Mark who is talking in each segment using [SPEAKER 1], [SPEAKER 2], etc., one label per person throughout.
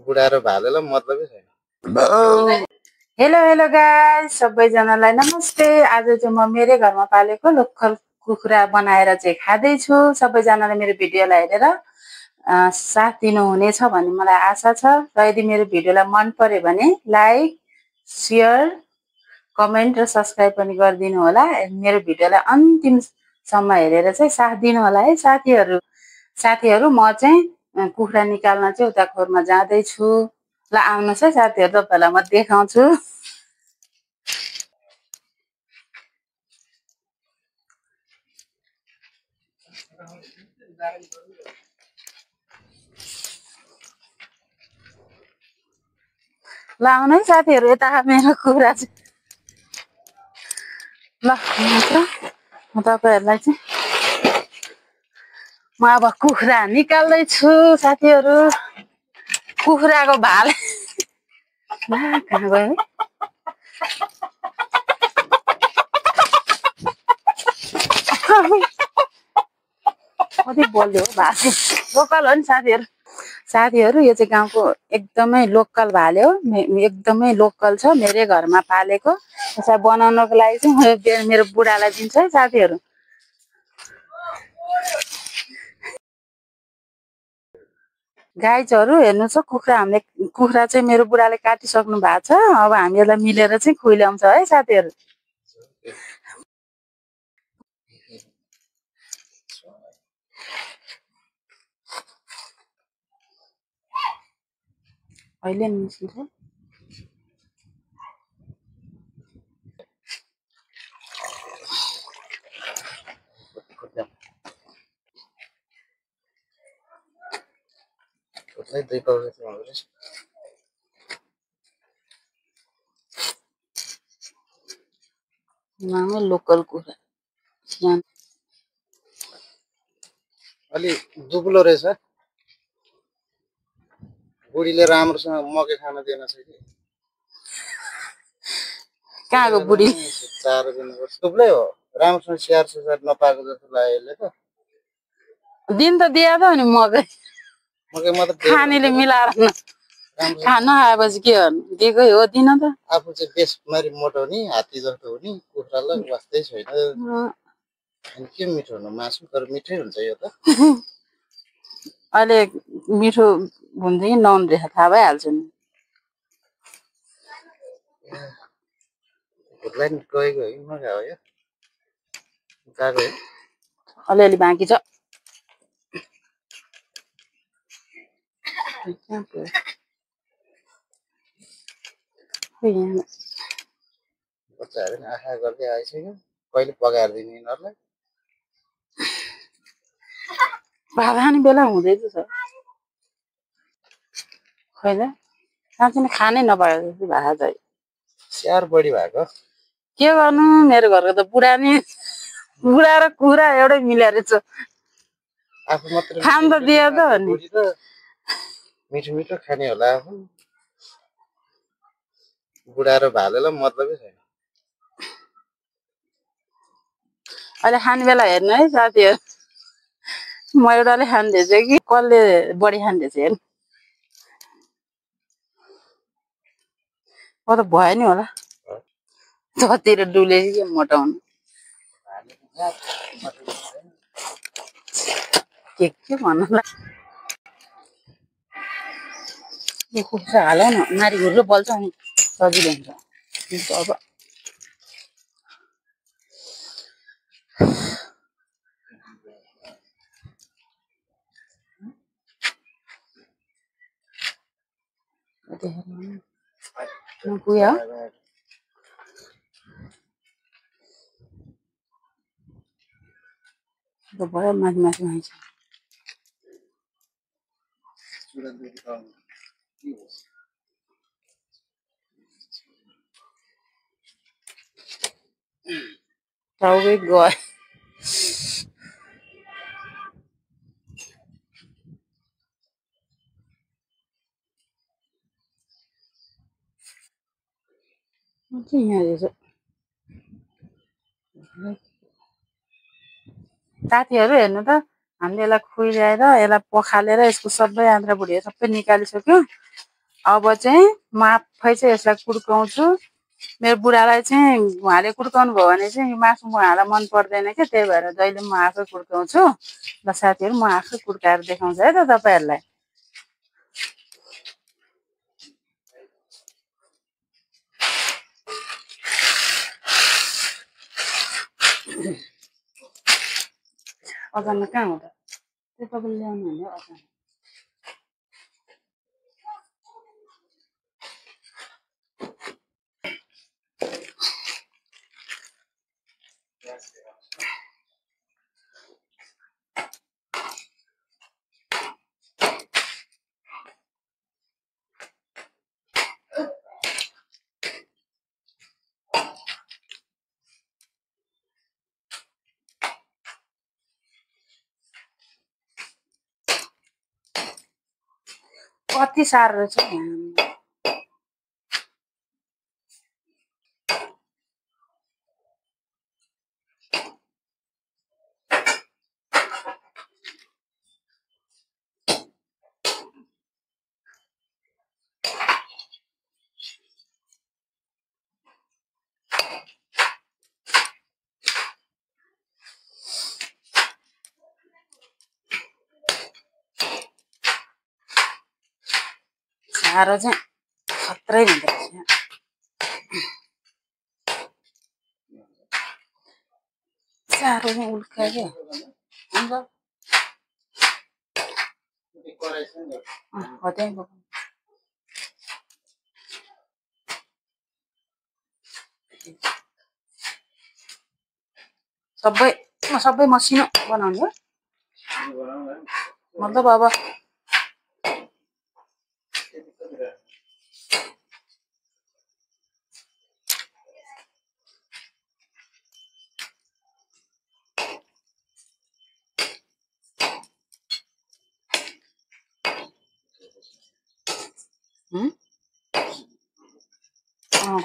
[SPEAKER 1] बुढा र भालेलाई मतलबै छैन।
[SPEAKER 2] हेलो हेलो गाइस, सबैजनालाई नमस्ते। आज चाहिँ म मेरै घरमा पालेको लोकल कुखुरा बनाएर चाहिँ खाँदैछु। सबैजनाले मेरो भिडियोलाई हेरेर साथ दिनुहुनेछ भन्ने मलाई आशा छ। र यदि मेरो भिडियोलाई मन पर्यो भने लाइक, सेयर, कमेन्ट र सब्स्क्राइब पनि गरिदिनु होला। मेरो भिडियोलाई अन्तिमसम्म हेरेर चाहिँ साथ दिनु होला है साथीहरू। म चाहिँ कुखुरा निकाल्न चाहिँ उता खोरमा जाँदैछु। ल आउनुहोस् है साथीहरू, तपाईँहरूलाई म देखाउँछु। ल आउनु है साथीहरू, यता मेरो कुखुरा चाहिँ ल म तपाईँहरूलाई चाहिँ म अब कुखुरा निकाल्दैछु साथीहरू। कुखुराको भाले कहाँ गयो है? कति बोल्यो हो भाले, लोकल हो नि साथीहरू। यो चाहिँ गाउँको एकदमै लोकल भाले हो, एकदमै लोकल छ, मेरै घरमा पालेको। यसलाई बनाउनको लागि चाहिँ मेरो बुढालाई दिन्छु है साथीहरू। गाइजहरू हेर्नुहोस् है, कुखुरा चाहिँ मेरो बुढाले काटिसक्नु भएको छ। अब हामी यसलाई मिलेर चाहिँ खुइल्याउँछ है साथीहरू। अहिले निस्किन्छ
[SPEAKER 1] दुई पाउले चाहिँ हुँदो रहेछ।
[SPEAKER 2] नामै लोकल कुखुरा
[SPEAKER 1] अलि दुब्लो रहेछ। बुढीले राम्रोसँग मकै खान दिएन छ कि
[SPEAKER 2] कहाँको बुढी?
[SPEAKER 1] चारो दिनुपर्छ। दुब्लै हो, राम्रोसँग स्याहार सुसार नपाएको जस्तो लाग्यो यसले त।
[SPEAKER 2] दिन त दिए त नि मकै
[SPEAKER 1] मात्र
[SPEAKER 2] खानेले मिलाएर खान आएपछि के गर्नु, दिएकै हो दिन त।
[SPEAKER 1] आफू चाहिँ बेसमारी मोटो नि हात्ती जस्तो हो नि, कुखुरालाई वास्तै छैन। अनि के मिठो हुनु मासु, तर मिठै हुन्छ यो त।
[SPEAKER 2] अहिले मिठो हुन्छ कि नहुने रहेछ थाहा भइहाल्छ नि।
[SPEAKER 1] कुखुरालाई नि गएको हो कि नगएको हो यो? गएको हो।
[SPEAKER 2] अलिअलि बाँकी छ।
[SPEAKER 1] बच्चाहरू आशा गर्दै आइसक्यो, कहिले पकाएर दिने यिनीहरूलाई।
[SPEAKER 2] भात खाने बेला हुँदैछ खैला साँच्चै नै खानै नपाएको जस्तो भएको छ।
[SPEAKER 1] स्याहार बढी भएको
[SPEAKER 2] के गर्नु, मेरो घरको त बुढा र कुखुरा एउटै मिलेर रहेछ।
[SPEAKER 1] आफू मात्र
[SPEAKER 2] खान त दिए त नि,
[SPEAKER 1] मिठो मिठो खाने होला आफू। बुढा र भालेलाई मतलबै छैन।
[SPEAKER 2] अहिले खाने बेला हेर्नु है साथीहरू, म एउटाले खाँदैछ कि कसले बढी खाँदैछ हेर्नु। म त भयो नि होला जतिर डुले कि मोटाउनु के भन्नुलाई। यो कुखुरा हाल न, मारी घुर्रो बल्छ नि सजिलो हुन्छ। अब पुग्यो भयो, माथि माथि आइन्छ। टाउकै गयो। यहाँ रहेछ साथीहरू, हेर्नु त, हामीले यसलाई खुइल्याएर यसलाई पखालेर यसको सबै आन्द्रा भुँडीहरू सबै निकालिसक्यो। अब चाहिँ म आफै चाहिँ यसलाई कुर्काउँछु। मेरो बुढालाई चाहिँ उहाँले कुर्काउनु भयो भने चाहिँ मासु उहाँलाई मन पर्दैन क्या, त्यही भएर जहिले म आफै कुर्काउँछु। ल साथीहरू, म आफै कुर्काएर देखाउँछु है त तपाईँहरूलाई। अचानक कहाँ हुँदा त्यो तपाईँले ल्याउनु हुने अचानक। कति साह्रो रहेछ साह्रो चाहिँ खत्रै हुँदो रहेछ। साह्रो चाहिँ उल्का क्या हुन्छ हो त्यहीँ सबै मसिनो बनाउने हो। मतलब अब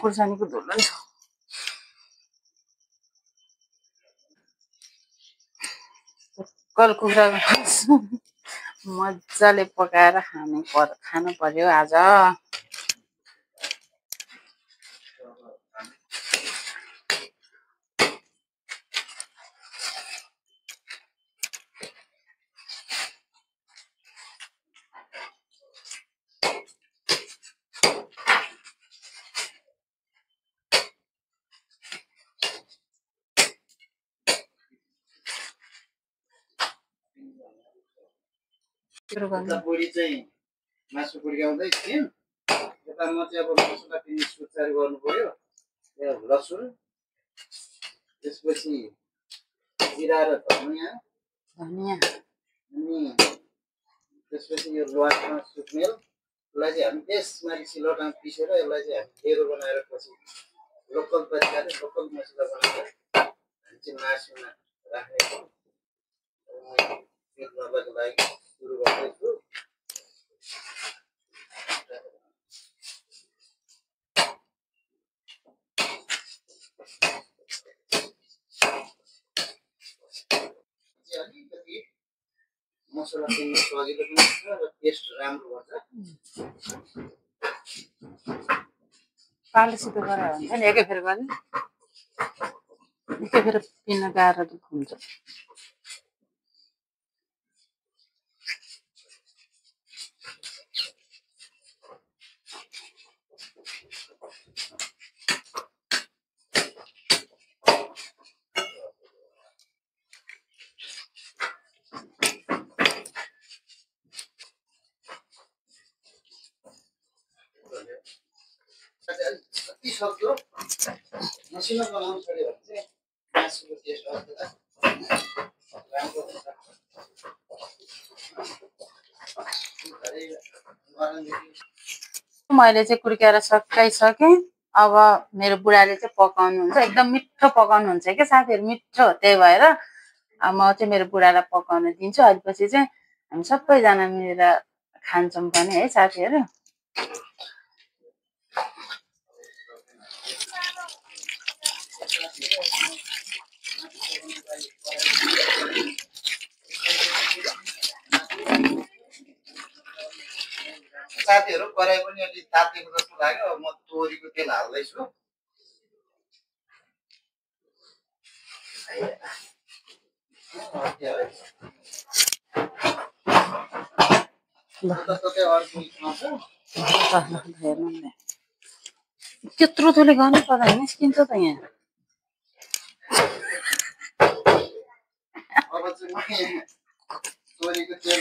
[SPEAKER 2] खुर्सानीको धुलो नि छ। कल कुखुरा मजाले पकाएर खानु पर्यो आज।
[SPEAKER 1] बुढी चाहिँ मासु पुर्याउँदै थिइन्, यता म चाहिँ अब मसला पिनी सुचार गर्नु पर्यो। लसुन, त्यसपछि जिरा र धनियाँ, अनि त्यसपछि यो ल्वासमा सुक्मेललाई चाहिँ हामी त्यसमाथि सिलौटामा पिसेर यसलाई चाहिँ हामी ढेँडो बनाएर पछि लोकल तरिकाले लोकल मसला बनाएर हामी चाहिँ मासुमा राख्नेछौँ। पिर्ननको लागि सुरु गर्दैछु। अलिकति मसला पिन्नु सजिलो पनि छ र टेस्ट राम्रो गर्छ।
[SPEAKER 2] पालेसित गरेर हुन्छ नि, एकैफेर गर्ने, एकैफेर पिन्न गाह्रो हुन्छ।
[SPEAKER 1] जति सक्दो मसिनो बनाउनु पर्यो भने चाहिँ मासुको टेस्ट अर्को राम्रो हुन्छ।
[SPEAKER 2] मैले चाहिँ कुर्काएर सकाइसकेँ। अब मेरो बुढाले चाहिँ पकाउनुहुन्छ, एकदम मिठो पकाउनुहुन्छ क्या साथीहरू, मिठो। त्यही भएर म चाहिँ मेरो बुढालाई पकाउन दिन्छु। अलिपछि चाहिँ हामी सबैजना मिलेर खान्छौँ पनि है साथीहरू।
[SPEAKER 1] साथीहरू कराई पनि अलि तातेको जस्तो लाग्यो म तोरीको तेल हाल्दैछु
[SPEAKER 2] त्यत्रो थोले गर्नु पर्दा निस्किन्छ त यहाँ
[SPEAKER 1] अब चाहिँ म तोरीको तेल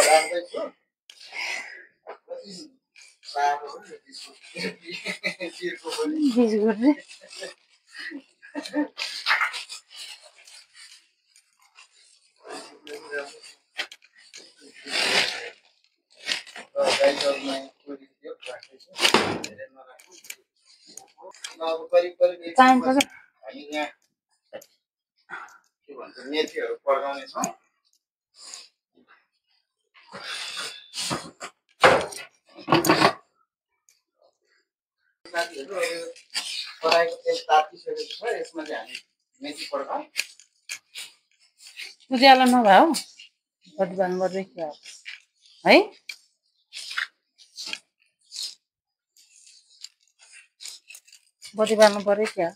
[SPEAKER 1] राख्दैछु
[SPEAKER 2] चाहिन्छ
[SPEAKER 1] हामी यहाँ के भन्छ मेथीहरू पड्काउने छौँ साथीहरू कराईको तेल तातिसकेको छ यसमा चाहिँ हामी मेथी पड्काउँ
[SPEAKER 2] उज्यालो नभए हो बढी बाल्नु पर्छ है बढी बाल्नु पर्यो क्या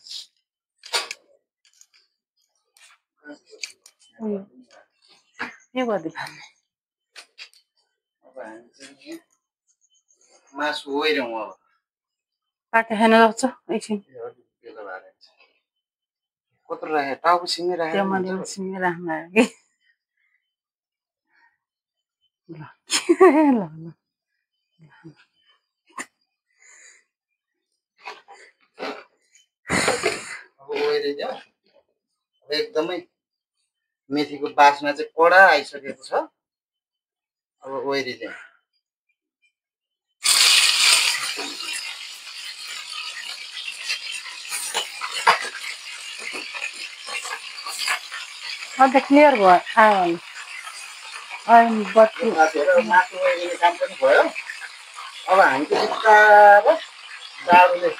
[SPEAKER 2] के बढी बाल्ने
[SPEAKER 1] अब हामी चाहिँ मासु ओइरौँ अब
[SPEAKER 2] काटे खान लाग्छ एकछिन
[SPEAKER 1] बेला भएर कत्रो राखेँ टाउको सिङ्गै
[SPEAKER 2] त्यो
[SPEAKER 1] राखेँ
[SPEAKER 2] मैले सिमी राख्नु लाग्यो कि ल
[SPEAKER 1] अब ओइरिदिउँ अब एकदमै मेथीको बास्ना चाहिँ कडा आइसकेको छ अब ओइरिदिउँ
[SPEAKER 2] अन्त क्लियर भयो आयो बत्ती
[SPEAKER 1] साथीहरू मासु ओइरिने काम पनि भयो अब हामी चाहिँ बिस्तारै जाडोले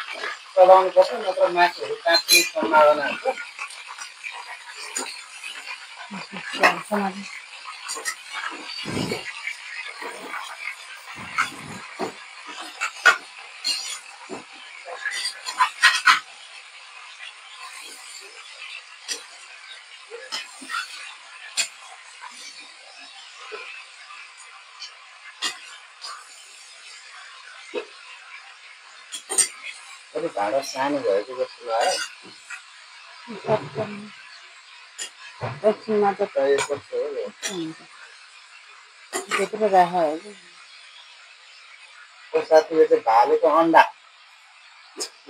[SPEAKER 1] चलाउनु पर्छ नत्र मासुहरू काट्ने सम्भावना हुन्छ अलिक भाँडा सानो भएको जस्तो लाग्यो
[SPEAKER 2] एकछिनमा त
[SPEAKER 1] कस्तो हो
[SPEAKER 2] भित्र राखेको
[SPEAKER 1] साथीले चाहिँ भालेको अन्डा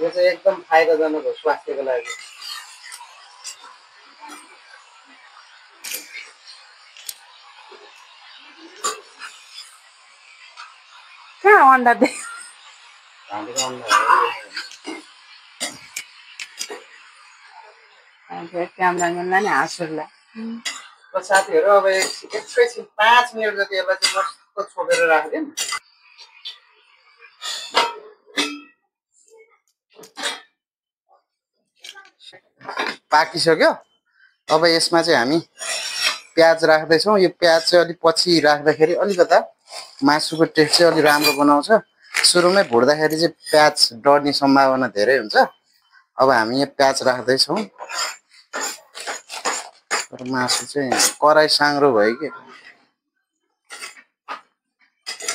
[SPEAKER 1] यो चाहिँ एकदम फाइदाजनक हो स्वास्थ्यको लागि
[SPEAKER 2] कहाँ अन्डा दे
[SPEAKER 1] भालेको अन्डा
[SPEAKER 2] क्यामेराम्यानलाई नि हाँस उठ्ला
[SPEAKER 1] हो साथीहरू अब एकैछिन 5 मिनट जति यसलाई चाहिँ मस्त छोपेर राखिदिउँ पाकिसक्यो अब यसमा चाहिँ हामी प्याज राख्दैछौँ यो प्याज चाहिँ अलिक पछि राख्दाखेरि अलिकता मासुको टेस्ट चाहिँ अलि राम्रो बनाउँछ सुरुमै भुट्दाखेरि चाहिँ प्याज डढ्ने सम्भावना धेरै हुन्छ अब हामी यहाँ प्याज राख्दैछौँ तर मासु चाहिँ कराई साङ्ग्रो भयो कि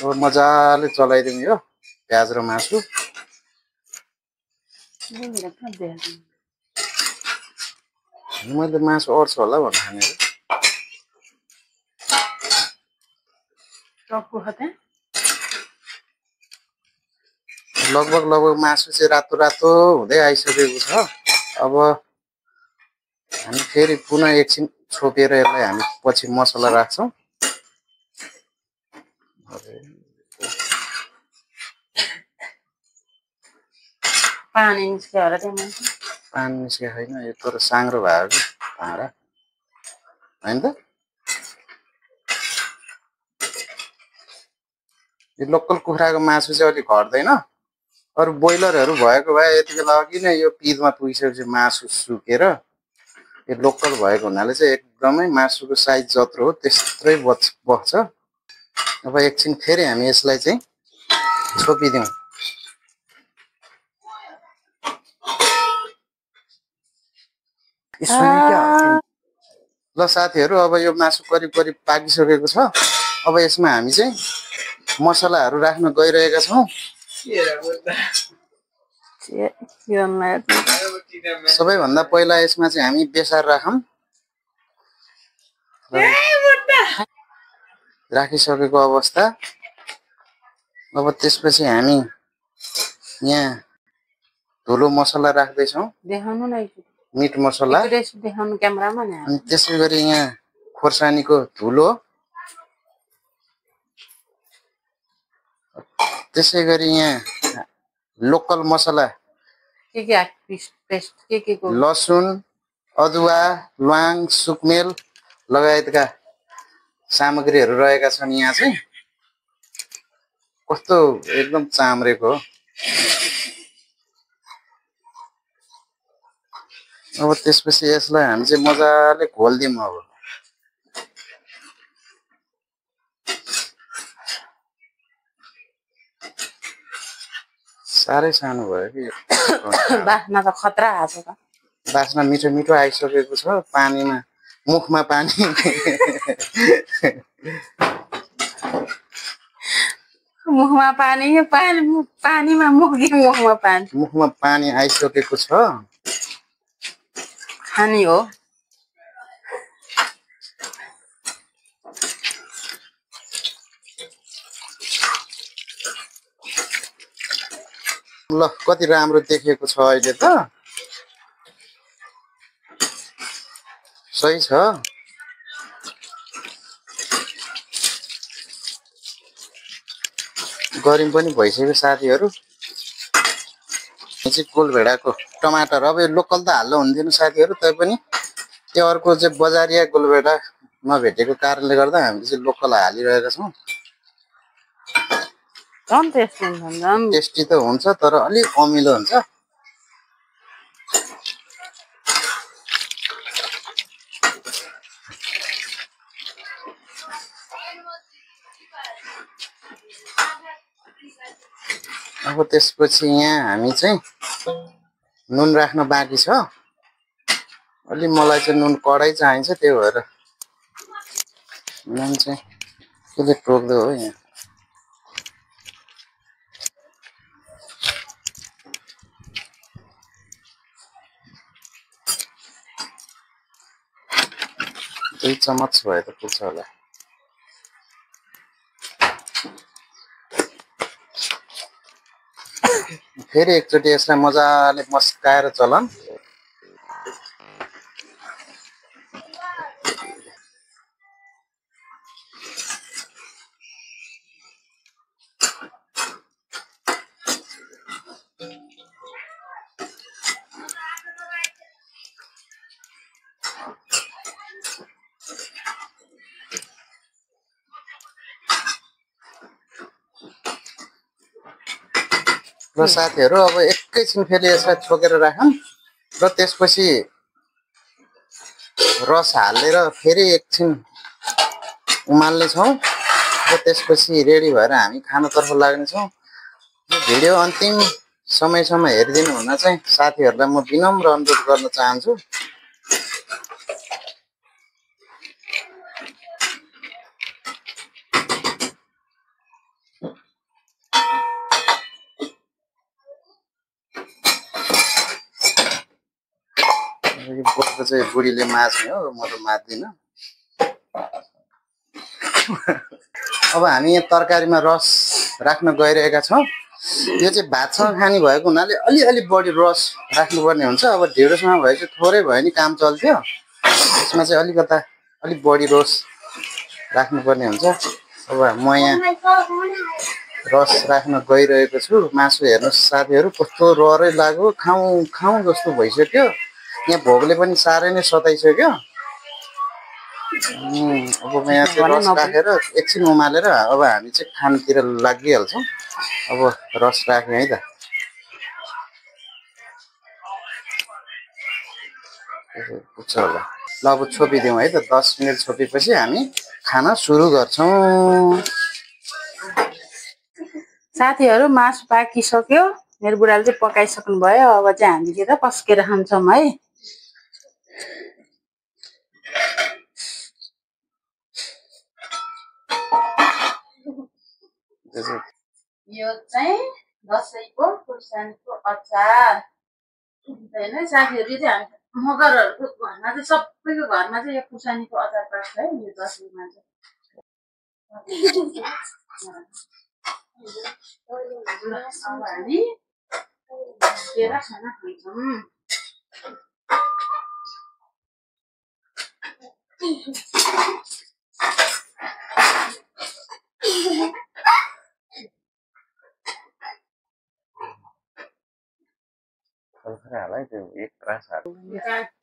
[SPEAKER 1] अब मजाले चलाइदिउँ यो प्याज र मासु मैले मासु अड्छ होला भनेर खानेर लगभग मासु चाहिँ रातो रातो हुँदै आइसकेको छ अब हामी फेरि पुनः एकछिन छोपेर यसलाई हामी पछि मसला राख्छौँ
[SPEAKER 2] पानी निस्क्यो होला त्यहाँ
[SPEAKER 1] पानी निस्केको छैन यो तर साङ्ग्रो भयो कि भाँडा होइन त यो लोकल कुखुराको मासु चाहिँ अलिक घट्दैन अरू ब्रोइलरहरू भएको भए यति बेला अघि नै यो पिँधमा पुगिसकेपछि मासु सुकेर यो लोकल भएको हुनाले चाहिँ एकदमै मासुको साइज जत्रो हो त्यस्तै बच्छ अब एकछिन फेरि हामी यसलाई चाहिँ छोपिदिउँ। ल साथीहरू, अब यो मासु करिब करिब पाकिसकेको छ। अब यसमा हामी चाहिँ मसलाहरू राख्न गइरहेका छौँ। सबैभन्दा पहिला यसमा चाहिँ हामी बेसार राखौँ। राखिसकेको अवस्था। अब त्यसपछि हामी यहाँ धुलो मसला राख्दैछौँ, मिट मसला। अनि त्यसै गरी यहाँ खोर्सानीको धुलो, त्यसै गरी यहाँ लोकल मसला लसुन, अदुवा, ल्वाङ, सुकमेल लगायतका सामग्रीहरू रहेका छन्। यहाँ चाहिँ कस्तो एकदम चाम्रेको हो। अब त्यसपछि यसलाई हामी चाहिँ मजाले घोल्दिउँ। अब साह्रै सानो भयो कि
[SPEAKER 2] बास्ना त खतरा आएको छ।
[SPEAKER 1] बास्ना मिठो मिठो आइसकेको छ। पानीमा मुखमा पानी
[SPEAKER 2] मुखमा पानी पानीमा मुखमा
[SPEAKER 1] पानी आइसकेको छ।
[SPEAKER 2] खानी हो।
[SPEAKER 1] ल कति राम्रो देखिएको छ अहिले त। सही छ। गरिम पनि भइसक्यो साथीहरू। यो चाहिँ गोलभेडाको टमाटर। अब यो लोकल त हाल्नु हुन्थेन साथीहरू, तैपनि त्यो अर्को चाहिँ बजारिया गोलभेडा नभेटेको कारणले गर्दा हामीले चाहिँ लोकल हालिरहेका छौँ। टेस्टी त हुन्छ तर अलिक अमिलो हुन्छ। अब त्यसपछि यहाँ हामी चाहिँ नुन राख्न बाँकी छ। अलि मलाई चाहिँ नुन कडै चाहिन्छ, त्यही भएर नुन चाहिँ कसले टोक्दो हो यहाँ। दुई चम्मच भए त पुग्छ होला। फेरि एकचोटि यसलाई मजाले मस्काएर चलाऊँ। र साथीहरू, अब एकैछिन फेरि यसलाई छोकेर राखौँ र त्यसपछि रस हालेर फेरि एकछिन उमाल्नेछौँ र त्यसपछि रेडी भएर हामी खानातर्फ लाग्नेछौँ। यो भिडियो अन्तिम समयसम्म हेरिदिनु हुन चाहिँ साथीहरूलाई म विनम्र अनुरोध गर्न चाहन्छु। बोटको चाहिँ बुढीले माझ्ने हो, म त माझ्दिनँ। अब हामी यहाँ तरकारीमा रस राख्न गइरहेका छौँ। यो चाहिँ भातसँग खाने भएको हुनाले अलि बढी रस राख्नुपर्ने हुन्छ। अब ढिँडोसँग भए चाहिँ थोरै भयो नि काम चल्थ्यो। यसमा चाहिँ अलिक बढी रस राख्नुपर्ने हुन्छ। अब म यहाँ रस राख्न गइरहेको छु। मासु हेर्नुहोस् साथीहरू, कस्तो रहरै लाग्यो, खाउँ जस्तो भइसक्यो। यहाँ भोकले पनि साह्रै नै सताइसक्यो। अब म यहाँ चाहिँ रस राखेर एकछिन उमालेर अब हामी चाहिँ खानातिर लागिहाल्छौँ। अब रस राखेँ है त। पुग्छ होला। ल अब छोपिदिउँ है त। 10 मिनट छोपेपछि हामी खाना सुरु गर्छौँ।
[SPEAKER 2] साथीहरू मासु पाकिसक्यो मेरो बुढाले चाहिँ पकाइसक्नु भयो अब चाहिँ हामीले त पस्केर खान्छौँ है यो चाहिँ दसैँको खुर्सानीको अचार होइन साथीहरू चाहिँ हामी मगरहरूको घरमा चाहिँ सबैको घरमा चाहिँ यो खुर्सानीको अचार पाक्छ है यो दसैँमा चाहिँ अब हामी खाना खान्छौँ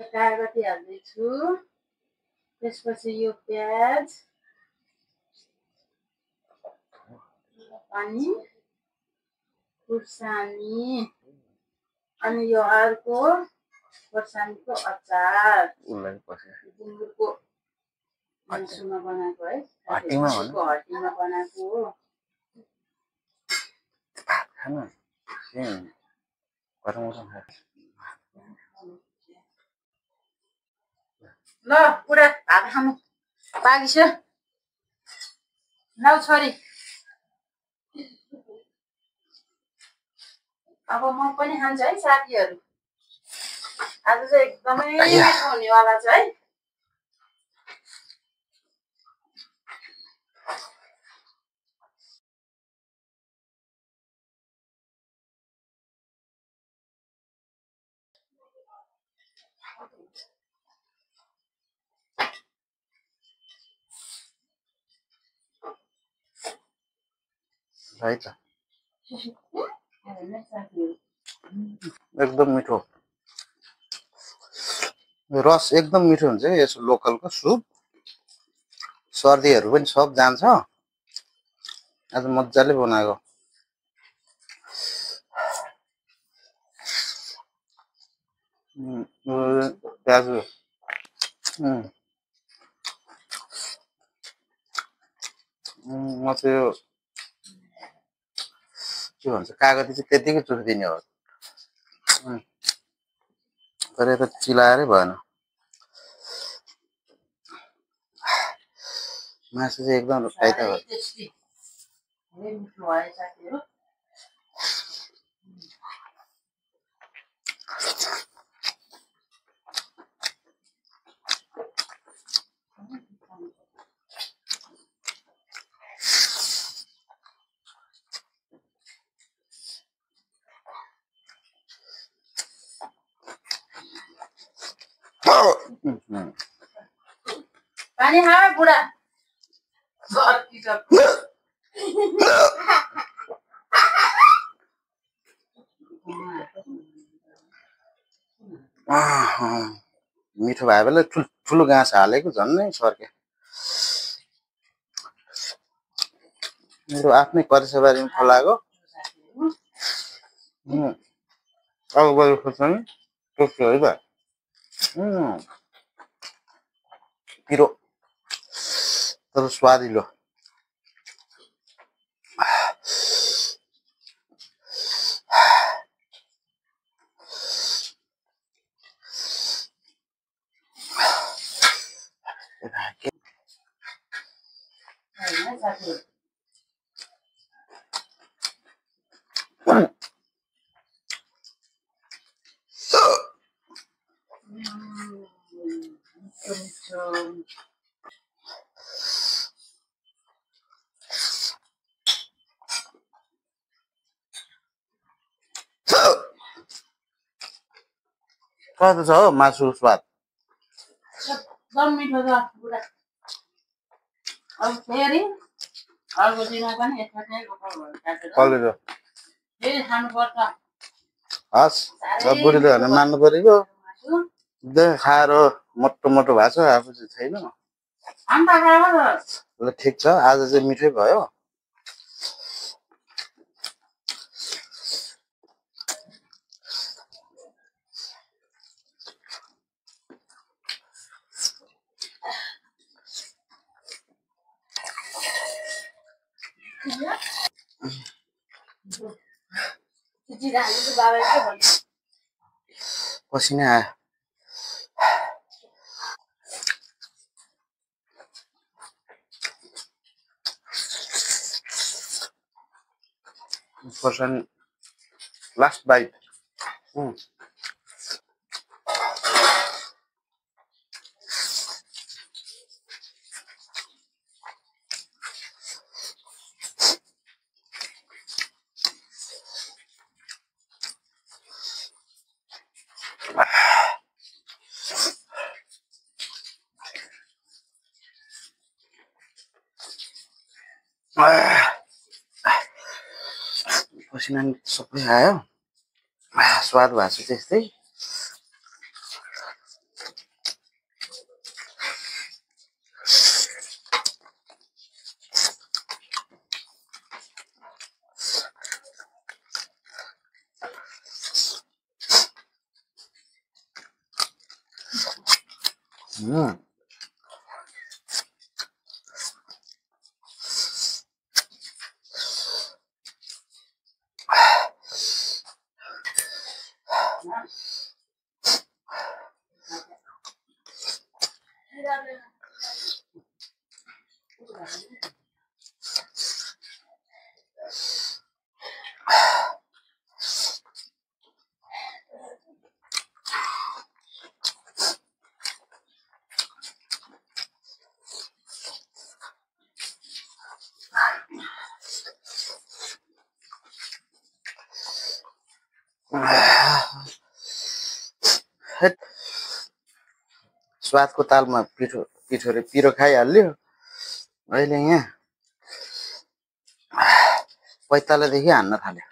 [SPEAKER 2] कागती हाल्दैछु त्यसपछि यो प्याज अनि खुर्सानी अनि यो अर्को खुर्सानीको अचार गुन्द्रुकको मासुमा बनाएको है हड्डीमा बनाएको ल बुढा भात खानु पाकिसक्यो ल छोरी अब म पनि खान्छु है साथीहरू आज चाहिँ एकदमै मिठो हुनेवाला छ है
[SPEAKER 1] एकदम मिठो रस एकदम मिठो हुन्छ है यसो लोकलको सुप सर्दीहरू पनि सब जान्छ आज मजाले बनाएको दाजु म चाहिँ यो के भन्छ कागती चाहिँ त्यतिकै चुसिदिने हो तर यता चिलाएरै भएन मासु चाहिँ एकदम फाइदा भयो
[SPEAKER 2] पानी खा बुढा
[SPEAKER 1] मिठो भए बेला ठुलो घाँस हालेको झन्नै सर्के मेरो आफ्नै करेसाबारीमा फलाएको अब गयो खोज्छन् टोक्यो है त पिरो तर स्वादिलो कस्तो छ हो मासु स्वाद
[SPEAKER 2] एकदम मिठो छ बुढा अब फेरि अर्को दिनमा पनि यसमा चाहिँ
[SPEAKER 1] कलेज
[SPEAKER 2] फेरि खानुपर्छ
[SPEAKER 1] हस् बुढीले भने मान्नु परेको खाएर मोटो मोटो भएको छ आफू चाहिँ छैन ल ठिक छ आज चाहिँ मिठै भयो पसिना आयो। Person last bite. पसिना सबै आयो। स्वाद भएको छ त्यस्तै। स्वादको तालमा पिरो खाइहाल्यो। अहिले यहाँ पैतालादेखि हान्न थाल्यो।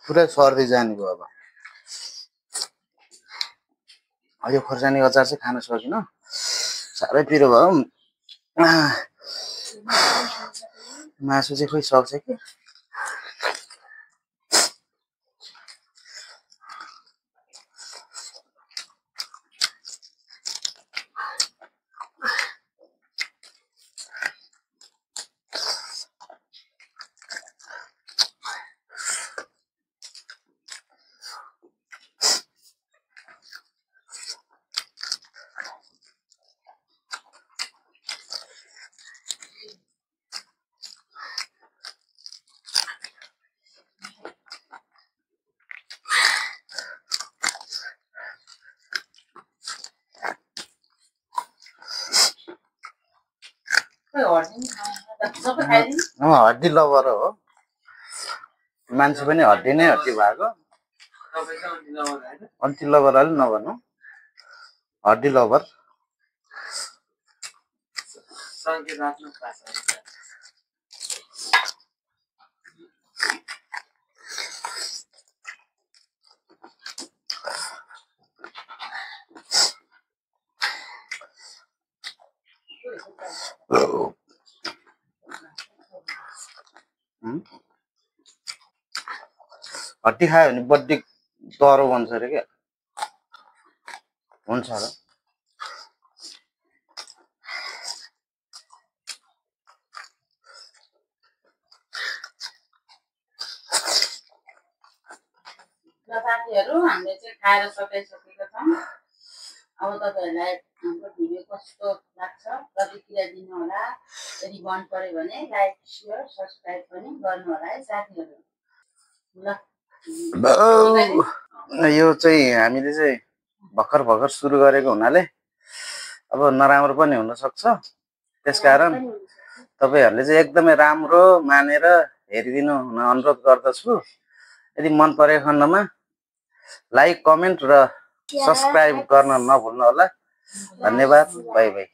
[SPEAKER 1] पुरै सर्दै जाने भयो। अब यो खोर्सानी अचार चाहिँ खान सकिनँ, साह्रै पिरो भयो। मासु चाहिँ खोइ सक्छ कि। हड्डी लभर हो मान्छे पनि, हड्डी नै हड्डी भएको। अन्ति लभर अलि नभन्नु, हड्डी लभर। हड्डी खायो भने बड्डी दह्रो बन्छ अरे क्या हुन्छ र
[SPEAKER 2] साथीहरू हामीले चाहिँ खाएर सकाइसकेका छौँ अब तपाईँहरूलाई हाम्रो भिडियो कस्तो लाग्छ प्रतिक्रिया दिनु होला यदि मन पर्यो भने लाइक शेयर सब्स्क्राइब पनि गर्नु होला है साथीहरू ल
[SPEAKER 1] यो चाहिँ हामीले चाहिँ भर्खर भर्खर सुरु गरेको हुनाले अब नराम्रो पनि हुन सक्छ त्यसकारण तपाईहरुले चाहिँ एकदमै राम्रो मानेर हेरिदिनु हुन अनुरोध गर्दछु यदि मन परेको खण्डमा लाइक कमेन्ट र सब्स्क्राइब गर्न नभुल्नु होला धन्यवाद बाइ बाइ